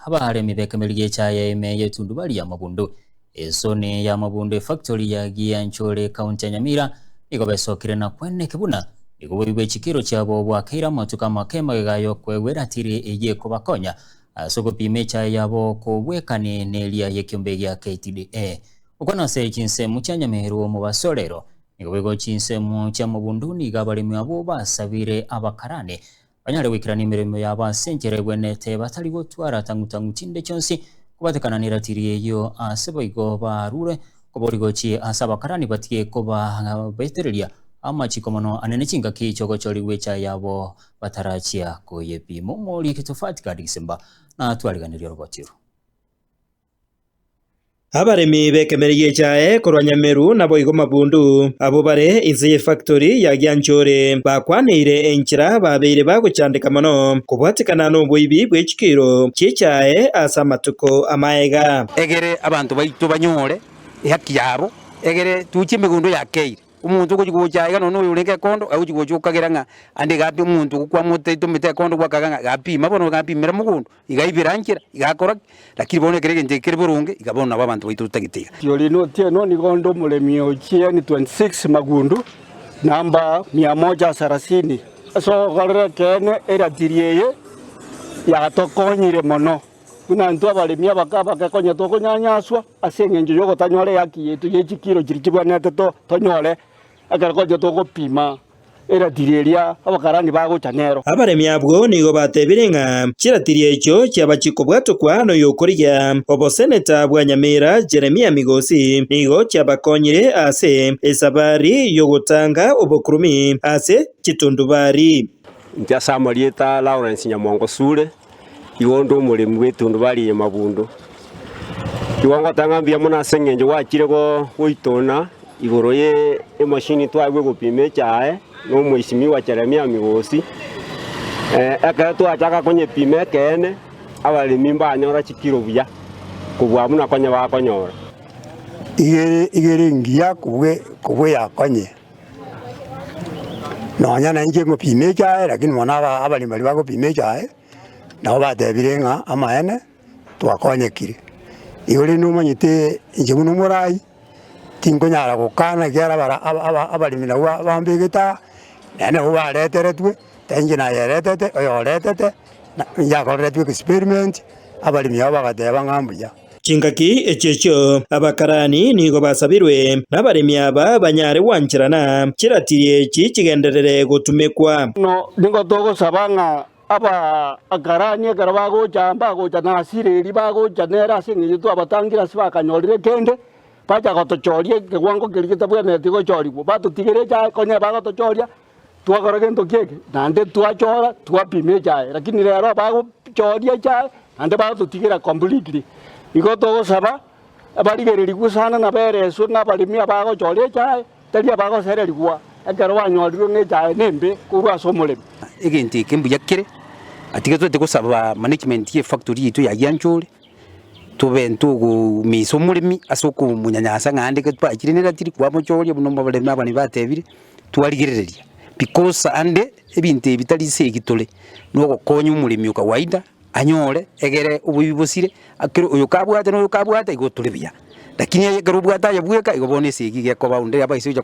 Abaremi b'ekemeri gi'echaye ime y'etundubari y'amabundu, esoni y'amabundu efactory ya Gianchore ekaunti ya Nyamira nigo besokire na kweneki buna nigo boigo echikiro chiabo bwakeire amatuko amake magega y'okoegwa eratiri eyio ekobakonya ase ogopima echaye yabo kobwekani neria y'ekiombe gia KTDA. Okwo nase chinsemo chia Nyameru omobaso rero nigo boigo chinsemo chi'amabundu nigo abaremi abwo basabire abakarani Banyare goikerania emeremo yabo ase enchera egwenerete, batari gotwara tang'u-tang'u chinde chionsi, kobatekana neratiri eyio ase boigo barure kobori gochia ase abakarani batige kobabetereria amachiko mono ane ne chingaki chi'ogochorigwa echae yabo batarachia koyepima. Omoriki Tofati Gad Gisimba natwariganirie oroboti oro. Abaremi b'ekemeri gi'echae korwa Nyameru naboigo Mabundu, abwo bare inse y'efactory ya Gianchore, bakwaneire enchera babeire bagochandeka mono kobwatekana noboibi bwe chikiro chi'echae ase amatuko amaega. Egere abanto baito banyore ehaki yabo, egere tuchie emegondo yakeire. Omonto ogochia gocha aiga nonya oyorenge ekondo, agochia gocha okagera ng'a ande iga omonto okwamotomete ekondo gwakaga ng'a gapima bono gapimera mogondo. Iga aibera nchera, iga akora ki, lakini bono ekero egento eke kere boronge, iga bono nabo abanto baito totagete iga. Tiorino Otieno nigo onde omoremi o GN26 Magundu, namba mia moja sarasini. Ase ogokorera ekeene eratiri eye yatokonyire mono, buna intwe abaremi abake abake konya tokonyanyaswa ase engencho y'ogotanyora ehaki yaito ye chikiro chiria chibwenerete tonyore ekero konya togopima. Eratiri eria abakarani bagocha nero. Abaremi abwo nigo batebire ng'a chiratiri echio chiaba chikobwatokwa noyokorigia oboseneta bwa Nyamira Jeremia Migosi nigo chiabakonyire ase esabari y'ogotanga obokurumi ase chitundubari. Inche ase amarieta Lawrence Nyamongo Sure, igo onde omoremi bw'etundubari eye Mabundo. Igo ngoteba ng'a mbuya mono ase eng'encho gwachire goitona igoro ye emashini twaegwa egopima echae na omwesimigwa Jeremia Migosi. Ekero twachaka konyepima ekeene, abaremi mbanyora chikiro buya kobua buna konya bakonyora. Igere igere engiya kobua kobua eyakonye. Nonya nainche ngopima echae lakini bono aba abaremi baria bagopima echae, nabo batebire ng'a amaene twakonyekire. Igo rende omanyete inche buna omorai, tinkonyara gokana ekiagera abara aba aba abaremi nabwo bambegete aa, naende nabwo bareteretwe, tari inche nayeretete, oyoretete, na yakoreretwe experiment, abaremi aba bagateba ng'a mbuya. Chingaki echio echio abakarani nigo basabirwe nabaremi aba banyare gwancherana chiratiri echi chigenderere gotumekwa. Bono nigo togosaba ng'a abakarani ekero bagocha mbagocha na hasira eria bagocha nere ase engencho twabatangire ase bakanyorire kende, bacha gotochoria ekewango keria getabwenereti gochorigwa, batotigere echaye konya bagotochoria Twakora gento ki eke? Naende twachora, twapima echae, lakini rero bagochoria echae, naende bagototigera completely. Igo togosaba, abarigererigwe sana na bereswe ng'a abaremi abagochora echae, tari abagosererigwa ekero banyorirwe ng'a echae nembe korwa ase omoremi. Egento eke mbuya kere, atiga toete gosaba management ye efactory yaito ya Gianchore, tobe ntogomisa omoremi ase okomonyanyasa ng'a ande twachire neratiri kwamochoria buna abaremi abare batebire. Twarigerereria because ande ebinto ebi tari esegi tore, na ogokonya omoremi o kawaida anyore egere oboibi bosire, ekero oyo kabwate na oyo kabwate igo tore buya. Lakini aye ekero obwate aye bweka igo bono esegi iga ekoba onde abaise gocha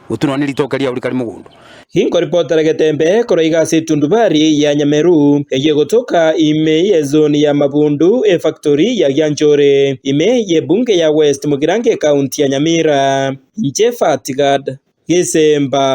gotwa nonye ritoke riao rikare mogondo. Inkoripotera getembe korwa iga ase etundubari ya Nyameru, eyio egotoka ime y'ezoni ya Mabundu, efactory ya Gianchore, ime y'ebunge ya West Mugirango ekaunti ya Nyamira. Inche Fatgad. Gesemba.